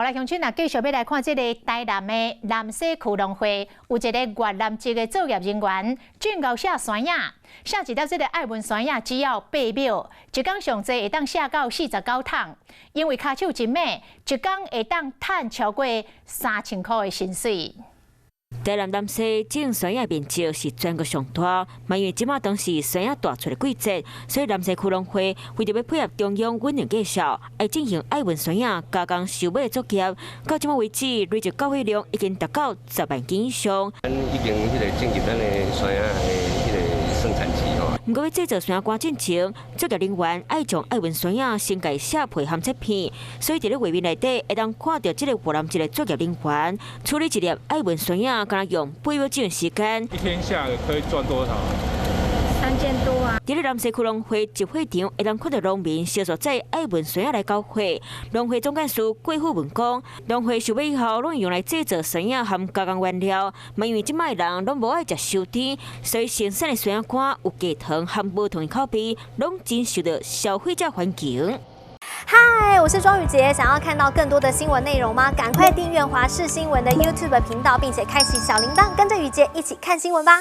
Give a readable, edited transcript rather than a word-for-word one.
來鄉親啊，繼續欲來看這个台南的南勢區農會，有一个越南籍的作業人員，種𠢕卸山仔，卸一粒這个愛文山仔只要8秒，一工上濟會當卸到49桶。因為跤手真猛，一工會當趁超過3000箍的薪水。台南南勢種山仔面積是全國上大，嘛因為這馬當是山仔大出的季節，所以南勢區農會為著欲配合中央穩糧計畫，愛進行愛文山仔加工收買的作業。到這馬為止，累計交貨量已經達到10萬斤以上。咱已經彼个進入咱的山仔的彼个生產期吼。毋過欲製作山仔乾進前，作業人員愛將愛文山仔先共卸皮和切片，所以佇咧畫面內底會當看著這个越南籍的作業人員處理一粒愛文山仔，敢若用8秒鐘時間。一天下來可以賺多少？3000多啊！佇咧南勢區農會集貨場，會當看著農民相續載愛文山仔來交貨。農會總幹事郭富文講，農會收買以後，攏會用來製作山仔和加工原料。嘛因為這擺人攏無愛食傷甜，所以生產的山仔乾有加糖和無糖的口味，攏真受著消費者歡迎。嗨，我是莊宇傑，想要看到更多的新聞內容嗎？趕快訂閱華視新聞的 YouTube 頻道，並且開啟小鈴鐺，跟着宇傑一起看新聞吧。